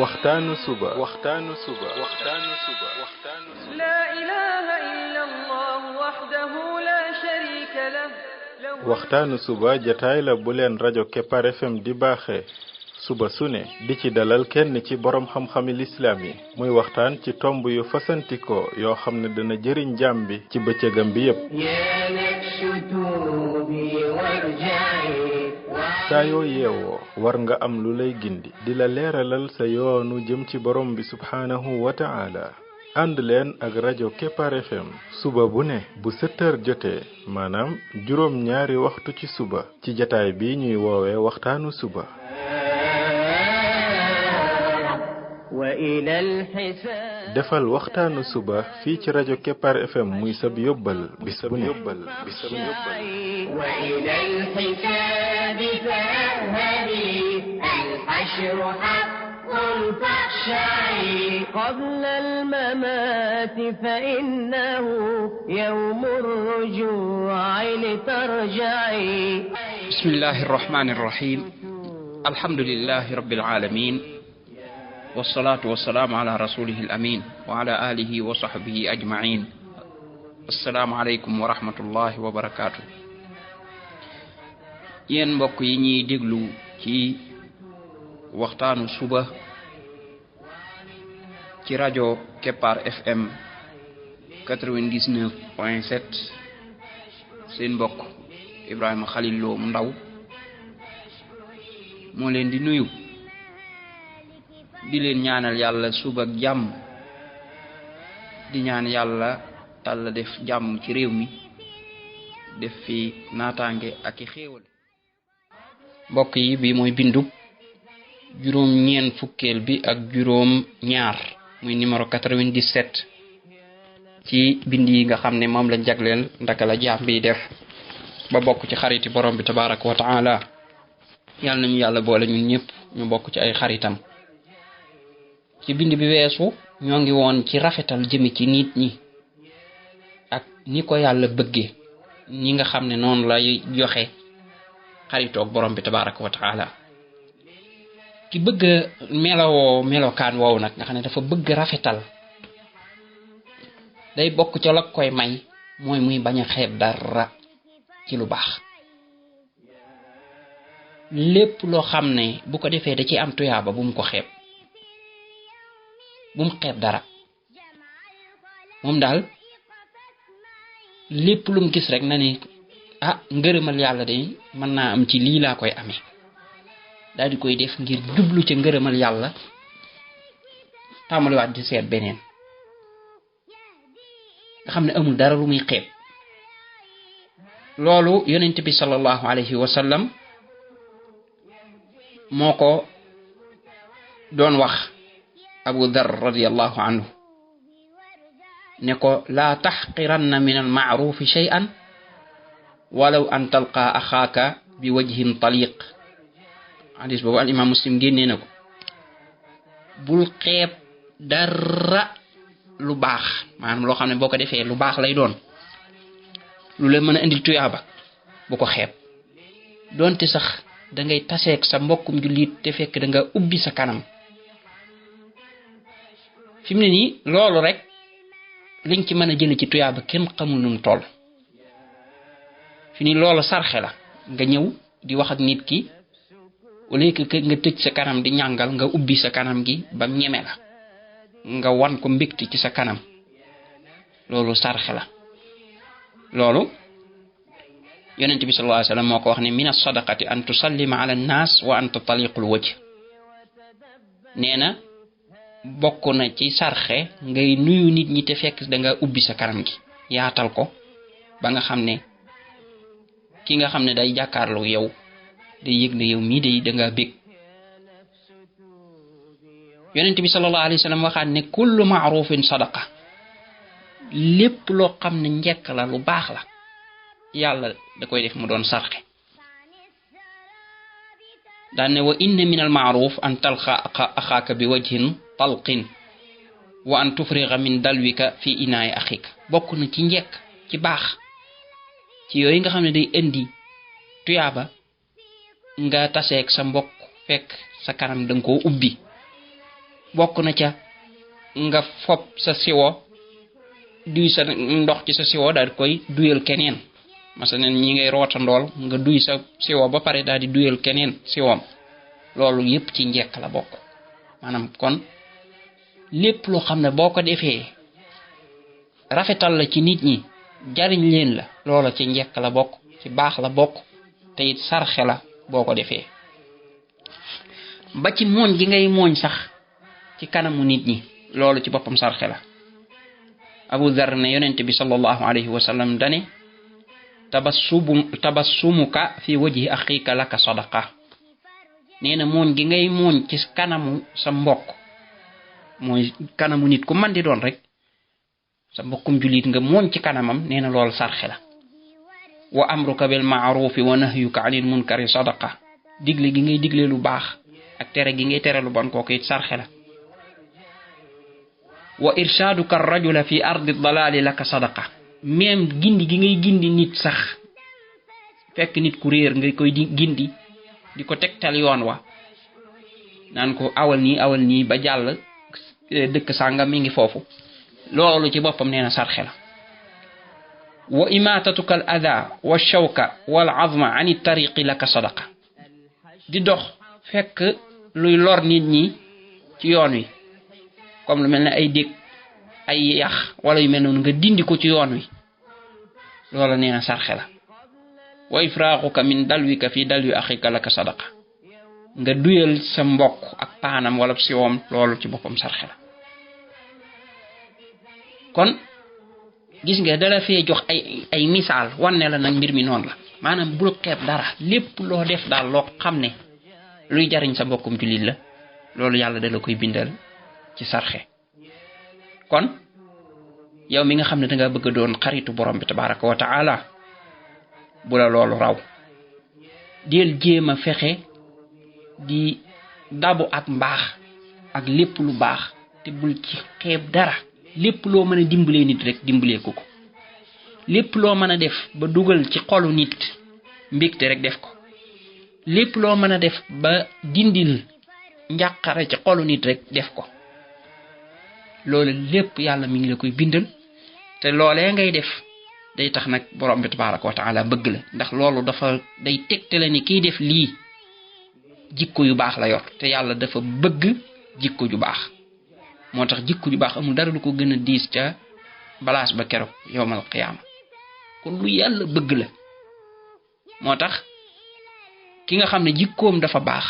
waxtaanu suba لا إله إلا الله وحده لا شريك له waxtaanu suba jataay la bu leen rajo Kepar FM di baaxee suba su ne di ci dalal kenn ci borom xam-xami lislaam yi muy waxtaan ci tomb yu fasantikoo yoo xam ne dana jëriñ jaam bi ci bëccëgam bi yépp saa yoo yeewoo war nga am lu lay gindi di la leeralal sa yoonu jëm ci borom bi subhaanahu wa ta'ala ànd leen ak rajo Kepar FM suba bu ne bu 7 heures jotee maanaam juróom ñaari waxtu ci suba ci jataay bi ñuy woowee waxtaanu suba defal waxtaanu suba fii ci rajo Kepar FM muy sab yóbbal bis bu ne قبل الممات فإنه يوم الرجوع لترجعي بسم الله الرحمن الرحيم الحمد لله رب العالمين والصلاة والسلام على رسوله الأمين وعلى آله وصحبه أجمعين السلام عليكم ورحمة الله وبركاته yéen mbokk yi ñuy déglu ci waxtaanu suba ci rajo Kepar FM 99.7 seen mbokk Ibrahima Khalil Lo mu ndaw moo leen di nuyu di leen ñaanal yàlla suba ak jàmm di ñaan yàlla def jàmm ci réew mi def fi naataange ak i xéewal mbokk yi bi mooy bindu juróom ñeen fukkeel bi ak juróom ñaar muy numéro 97 ci bind yi nga xam ne moom lañ jagleel ndaka la jaam bi def ba bokk ci xariti borom bi tabaraka wa taala yàlla nañu yàlla boole ñun ñëpp ñu bokk ci ay xaritam ci bind bi weesu ñoo ngi woon ci rafetal jëmi ci nit ñi ak ni ko yàlla bëgge ñi nga xam ne noonu lay joxe xaritoog borom bi tabaraka wa taala ki bëgg melokaan woowu nag nga xam ne dafa bëgg rafetal day bokk ca la koy may mooy muy bañ a xeeb dara ci lu baax lépp loo xam ne bu ko defee da ci am tuyaaba bu mu ko xeeb bu mu xeeb dara moom daal lépp lu mu gis rek na ni ngërëmal yàlla de mën naa am ci lii laa koy amee daal di koy def ngir jublu ca ngërëmal yàlla tàmbaliwaat di seet beneen nga xam ne amul dara lu muy xeeb loolu yonent bi sallallahu alayhi wa sallam moo ko doon wax Abu Dar radiyallahu anhu ne ko laa taxqiranna min al maarufi shay'an walaw an talqa axaaka bi wajhin taliq hadis boobu al imam Muslim génnee na ko bul xeeb dara lu baax maanaam loo xam ne boo ko defee lu baax lay doon lu la mën a indil tuyaaba bu ko xeeb doonte sax da ngay taseeg sa mbokkum jullit te fekk da nga ubbi sa kanam fi mu ne nii loolu rek liñ ci mën a jële ci tuyaaba kenn xamul nu mu toll fi ni loolu sarxe la nga ñëw di wax ak nit ki au lieu que nga tëj sa kanam di ñàngal nga ubbi sa kanam gi bam ñeme la nga wan ko mbégte ci sa kanam loolu sarxe la loolu yonent bi sallallahu alayhi wasallam moo ko wax ne min as-sadaqati an tusallima ala an-nas wa anta taliqul wajh nee na bokk na ci sarxe ngay nuyu nit ñi te fekk da nga ubbi sa kanam gi yaatal ko ba nga xam ne ki nga xam ne day jàkkaarloo yow day yëg ne yow mii day da nga bég yonent bi sallallahu alayhi wasallam waxaat ne kullu ma'rufin sadaqa lépp loo xam ne njekk la lu baax la yàlla da koy def mu doon sarxe daan ne wa inna min al ma'ruf an talqa axaaka bi wajhin talqin wa an tufriga min dalwika fi inaay axika bokk na ci njekk ci baax ci yooyu nga xam ne day indi tuyaaba nga taseeg sa mbokk fekk sa kanam danga koo ubbi bokk na ca nga fob sa siwo duy sa ndox ci sa siwo daal koy duyal keneen masalan ñi ngay roota ndool nga duy sa siwo ba pare daal di duyal keneen siwoom loolu yépp ci njekk la bokk maanaam kon lépp loo xam ne boo ko defee rafetal la ci nit ñi jariñ leen la loola ci njekk la bokk ci baax la bokk te it sarxe la boo ko defee ba ci mooñ gi ngay mooñ sax ci kanamu nit ñi loolu ci boppam sarxe la Abu Dharr ne yonent bi sallallahu alayhi wa sallam dane tabassumuka fi wajhi akhika laka sadaqa nee na mooñ gi ngay mooñ ci kanamu sa mbokk mooy kanamu nit ku man di doon rek sa mbokkum julit nga mooñ ci kanamam nee na loolu sarxe la wa amruka bil ma'rufi wa nahyuka 'anil munkari sadaqa digle gi ngay digle lu baax ak tere gi ngay tere lu bon kooku it sarxe la wa irshaduka ar-rajula fi ardi ad-dalali laka sadaqa même gindi gi ngay gindi nit sax fekk nit ku réer ngay koy gindi di ko tegtal yoon wa naan ko awal nii ba jàll dëkk sàngam mi ngi foofu loolu ci boppam nee na sarxe la wa imatatuka al adha wa shawka wal azma an tariqi laka sadaqa di dox fekk luy lor nit ñi ci yoon wi comme lu mel ne ay dég ay yax wala yu mel noonu nga dindi ko ci yoon wi loolu nee na sarxe la wa ifraaquka min dalwika fi dalwi akhika laka sadaqa nga duyal sa mbokk ak paanam wala siwoom loolu ci boppam sarxe la kon gis nga dala fee jox ay misaal wan ne la nag mbir mi noonu la maanaam bul xeeb dara lépp loo def daal loo xam ne luy jariñ sa mbokkum jullit la loolu yàlla dala koy bindal ci sarxe kon yow mi nga xam ne danga bëgg doon xaritu borom bi tabaraka wa taala bu la loolu raw del jéem a fexe di dabu ak mbaax ak lépp lu baax te bul ci xeeb dara lépp loo mën a dimbalee nit rek dimbalee ko lépp loo mën a def ba dugal ci xolu nit mbégte rek def ko lépp loo mën a def ba dindil njàqare ci xolu nit rek def ko loolu lépp yàlla mi ngi la koy bindal te loolee ngay def day tax nag borom bi tabaraka wa taala bëgg la ndax loolu dafa day tegtale ni kiy def lii jikko yu baax la yor te yàlla dafa bëgg jikko ju baax moo tax jikko ju baax amul dara lu ko gën a diis ca balaas ba keroog yowmal qiyaama kon lu yàlla bëgg la moo tax ki nga xam ne jikkoom dafa baax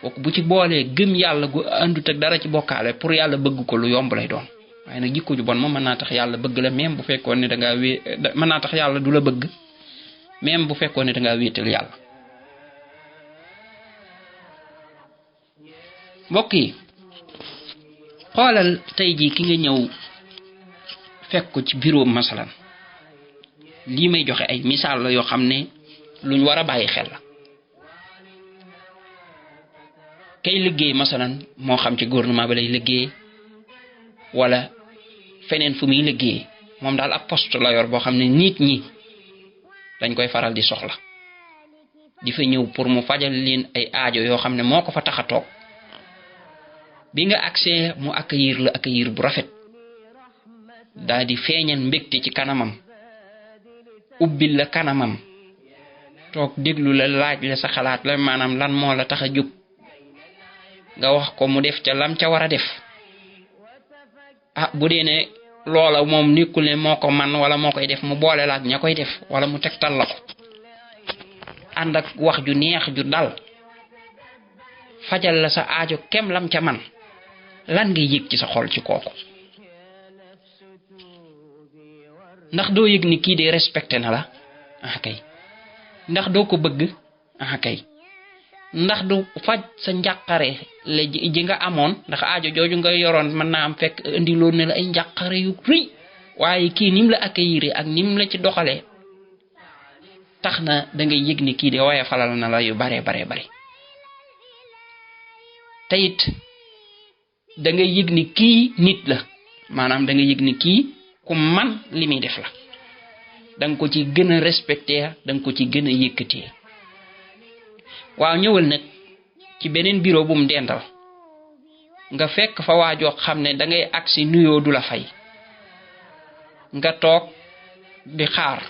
kooku bu ci boolee gëm yàlla gu àndut ak dara ci bokkaale pour yàlla bëgg ko lu yomb lay doon waaye nag jikko ju bon moom mën naa tax yàlla bëgg la même bu fekkoon ne dangaa mën naa tax yàlla du la bëgg même bu fekkoon ne dangaa wéetal yàlla mbokk yi xoolal tey jii ki nga ñëw fekk ko ci bureau masalan lii may joxe ay misaal la yoo xam ne luñ war a bàyyi xel la kay liggéey masalan moo xam ci gouvernement ba lay liggéey wala feneen fu muy liggéey moom daal ab poste la yor boo xam ne nit ñi dañ koy faral di soxla di fa ñëw pour mu fajal leen ay aajo yoo xam ne moo ko fa tax a toog bi nga accès mu accueillir bu rafet daal di feeñal mbégte ci kanamam ubbil la kanamam toog déglu la laaj la sa xalaat la maanaam lan moo la tax a jóg nga wax ko mu def ca lam ca war a def bu dee ne loola moom nekkul ne moo ko man wala moo koy def mu boole la ak ña koy def wala mu tegtal la ko ànd ak wax ju neex ju dal fajal la sa aajo kem lam ca man lan ngay yëg ci sa xol ci kooku ndax doo yëg ni kii de respecté na la kay ndax doo ko bëgg kay ndax du faj sa njàqare la ji nga amoon ndax aajo jooju nga yoroon mën naa am fekk indiloon ne la ay njàqare yu rëy waaye kii nim la accueillir ak nim la ci doxalee tax na da ngay yëg ni kii de waaye falal na la yu bare te it da ngay yëg ni kii nit la maanaam da ngay yëg ni kii ku man li muy def la da nga ko ci gën a respecté da nga ko ci gën a yëkkatee waaw ñëwal nag ci beneen bureau bu mu dendal nga fekk fa waajoo xam ne da ngay agsi nuyoo du la fay nga toog di xaar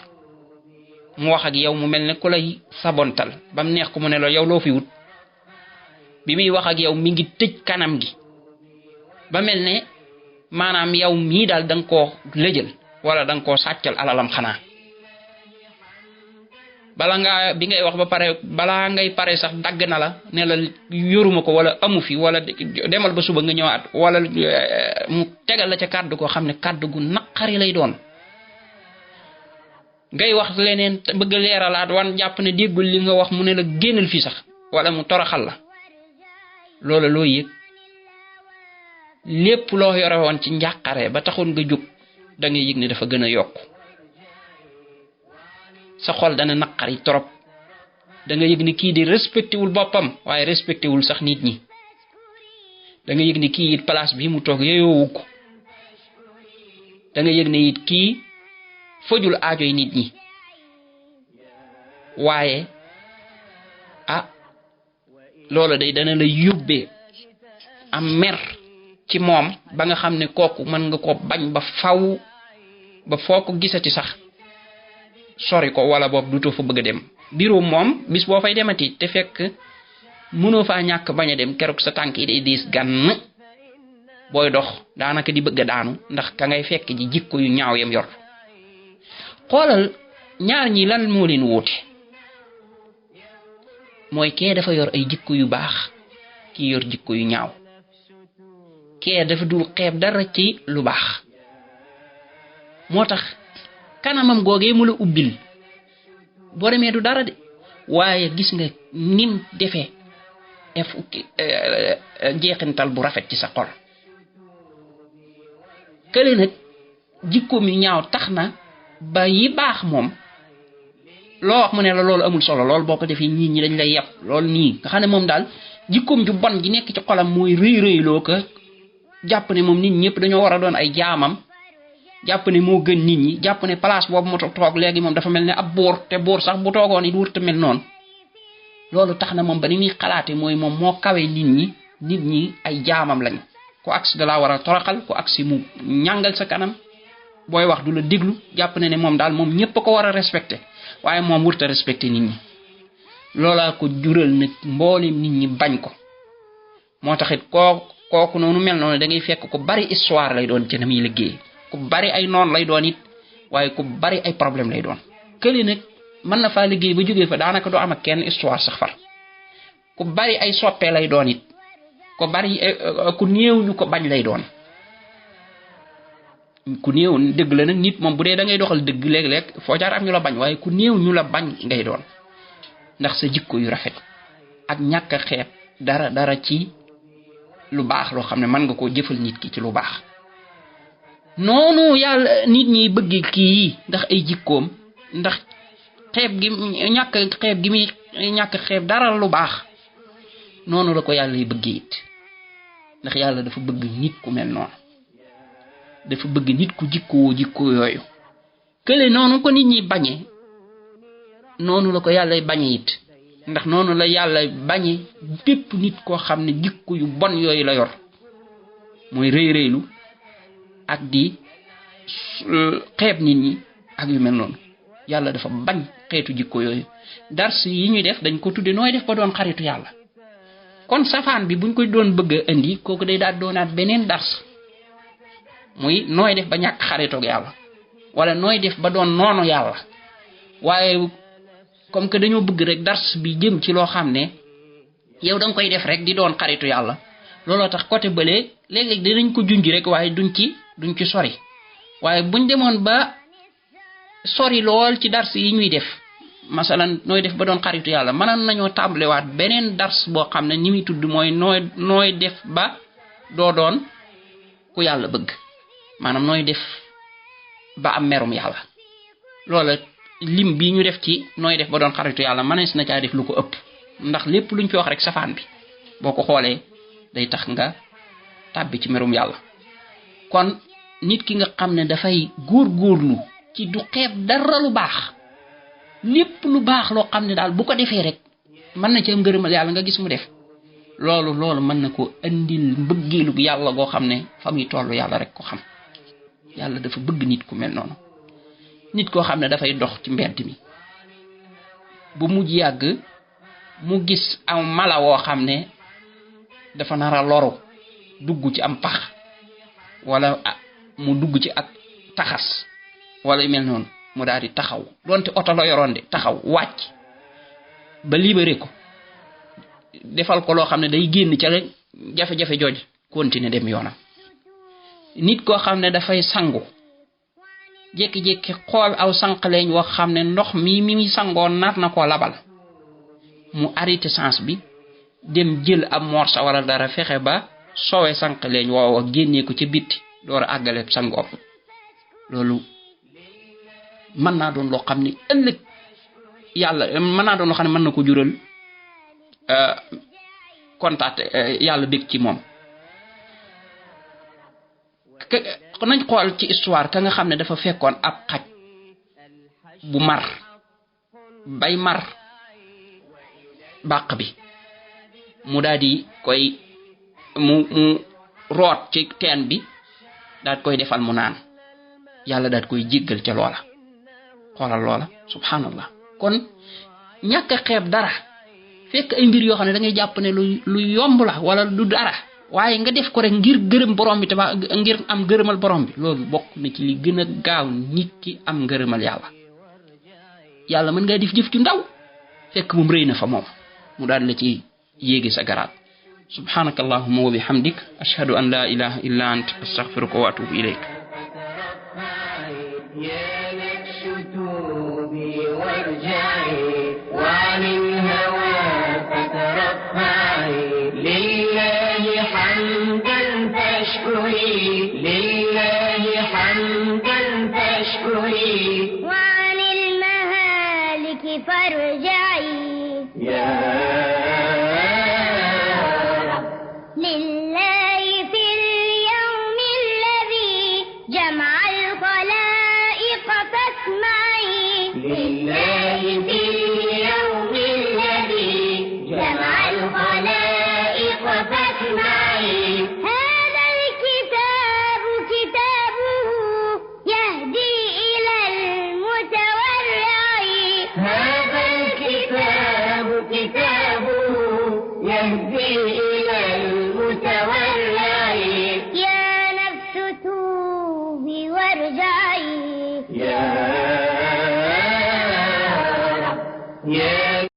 mu wax ak yow mu mel ne ku lay sabontal bam neex ko mu ne la yow loo fi wut bi muy wax ak yow mi ngi tëj kanam gi ba mel ne maanaam yow mii daal da nga koo lëjal wala da nga koo sàccal alalam xanaa bi ngay wax ba pare balaa ngay pare sax dagg na la ne la yoruma ko wala amu fi wala demal ba suba nga ñëwaat wala mu tegal la ca kàddu koo xam ne kàddu gu naqari lay doon ngay wax leneen bëgg leeralaat wan jàpp ne déggul li nga wax mu ne la génnal fii sax wala mu toroxal la loola loo yëg lépp loo yore woon ci njàqare ba taxoon nga jóg da ngay yëg ne dafa gën a yokk sa xol dana naqari trop da nga yëg ni kii di respecté wul boppam waaye respecté wul sax nit ñi da nga yëg ni kii it place bi mu toog yeyoowu ko da nga yëg ne it kii fajul aajoy nit ñi waaye loolu day dana la yóbbee am mer ci moom ba nga xam ne kooku mën nga ko bañ ba faw ba foo ko gisati sax sori ko wala boobu dutoo fa bëgg a dem bureau moom bis boo fay demati te fekk mënoo faa ñàkk bañ a dem keroog sa tànk yi day diis gann booy dox daanaka di bëgg a daanu ndax ka ngay fekk ji jikko yu ñaaw yam yor xoolal ñaar ñi lan moo leen wuute mooy kee dafa yor ay jikko yu baax kii yor jikko yu ñaaw kee dafa dul xeeb dara ci lu baax moo tax kanamam googee mu la ubbil boo demee du dara de waaye gis nga nim defee jeexintal bu rafet ci sa xol kële nag jikkoom yu ñaaw tax na ba yi baax moom loo wax mu ne la loolu amul solo loolu boo ko defee nit ñi dañ lay yàpp loolu nii nga xam ne moom daal jikkoom ju bon ji nekk ci xolam mooy rëy-rëyloo ko jàpp ne moom nit ñëpp dañoo war a doon ay jaamam jàpp ne moo gën nit ñi jàpp ne place boobu mu toog léegi moom dafa mel ne ab buur te buur sax bu toogoon it wurta mel noonu loolu tax na moom ba ni muy xalaate mooy moom moo kawe nit ñi ay jaamam lañu ku agsi da laa war a toroxal ku agsi mu ñàngal sa kanam booy wax du la déglu jàpp ne moom daal moom ñëpp a ko war a respecté waaye moom wurta respecté nit ñi loolaa ko jural nag mboolem nit ñi bañ ko moo taxit kooku noonu mel noonu da ngay fekk ku bari histoire lay doon ci na muy liggéey ku bari ay noon lay doon it waaye ku bari ay problème lay doon këli nag mën na faa liggéey ba jógee fa daanaka doo am ak kenn histoire sax far ku bari ay soppee lay doon it ku bari ku néew ñu ko bañ lay doon ku néew dëgg la nag nit moom bu dee da ngay doxal dëgg léeg-léeg foo jaar am ñu la bañ waaye ku néew ñu la bañ ngay doon ndax sa jikko yu rafet ak ñàkk a xeeb dara ci lu baax loo xam ne mën nga koo jëfal nit ki ci lu baax noonu yàlla nit ñi bëgg kii ndax ay jikkoom ndax xeeb gi ñàkk xeeb gi muy ñàkk xeeb dara lu baax noonu la ko yàlla yi bëgg it ndax yàlla dafa bëgg nit ku mel noonu dafa bëgg nit ku jikko yooyu kële noonu ko nit ñi bañe noonu la ko yàlla bañe it ndax noonu la yàlla bañe bépp nit koo xam ne jikko yu bon yooyu la yor mooy rëy-rëylu ak di xeeb nit ñi ak yu mel noonu yàlla dafa bañ xeetu jikko yooyu dars yi ñuy def dañ ko tudde nooy def ba doon xaritu yàlla kon safaan bi buñ koy doon bëgg a indi kooku day daal doonaat beneen dars muy nooy def ba ñàkk xaritoog yàlla wala nooy def ba doon noonu yàlla waaye comme que dañoo bëgg rek dars bi jëm ci loo xam ne yow da nga koy def rek di doon xaritu yàlla looloo tax côté bële léeg-léeg dinañ ko junj rek waaye duñ ci sori waaye buñ demoon ba sori lool ci dars yi ñuy def masalan nooy def ba doon xaritu yàlla mënoon nañoo tàmbalewaat beneen dars boo xam ne ni muy tudd mooy nooy def ba doo doon ku yàlla bëgg maanaam nooy def ba am merum yàlla loola lim bii ñu def ci nooy def ba doon xaritu yàlla mënees na caa def lu ko ëpp ndax lépp luñ fi wax rek safaan bi boo ko xoolee day tax nga tàbbi ci merum yàlla kon nit ki nga xam ne dafay góorgóorlu ci du xeeb dara lu baax lépp lu baax loo xam ne daal bu ko defee rek mën na ci am ngërëmal yàlla nga gis mu def loolu mën na ko andil mbëggeelu yàlla goo xam ne fa muy toll yàlla rek ko xam. yàlla dafa bëgg nit ku mel noonu nit koo xam ne dafay dox ci mbedd mi bu mujj yàgg mu gis am mala woo xam ne dafa nar a loru dugg ci am pax wala mu dugg ci ak taxas wala yu mel noonu mu daal di taxaw donte oto la yoroon de taxaw wàcc ba libéré ko defal ko loo xam ne day génn ca rek jafe-jafe jooj continuer dem yoonam. nit koo xam ne dafay sangu jékki-jékki xool aw sànqaleñ wax xam ne ndox mi sangoon nar na koo labal mu arrêté sens bi dem jël ab morsa wala dara fexe ba sowe sànqaleñ woowa génnee ko ca bitti door a àggale sangoom. loolu mën naa doon loo xam ne ëllëg yàlla mën naa doon loo xam ne mën na ko jural contact yàlla bég ci moom. nañ xool ci histoire ka nga xam ne dafa fekkoon ab xaj bu mar bay mar bàq bi mu daal di koy mu root ci teen bi daal koy defal mu naan yàlla daal koy jéggal ca loola. xoolal loola subhanallah. kon ñàkk a xeeb dara fekk ay mbir yoo xam ne da ngay jàpp ne lu yomb la wala du dara waaye nga def ko rek ngir gërëm borom bi taba ngir am gërëmal borom bi loolu bokk na ci li gën a gaaw nit ki am ngërëmal yàlla mën nga def jëf ju ndaw fekk moom rëy na fa moom mu daal la ci yéegi sa garaat. subhanaka allahumma wa bihamdik ashhadu an la ilaha illa ant astaghfiruka wa atubu ilayk. لله حمدا فاشكري وعن المهالك فارجعي يا رب. لله في اليوم الذي جمع الخلائق فاسمعي لله في اليوم الذي جمع الخلائق فاسمعي يهدي إلى المتورع يا نفس توبي وارجعي يا رب.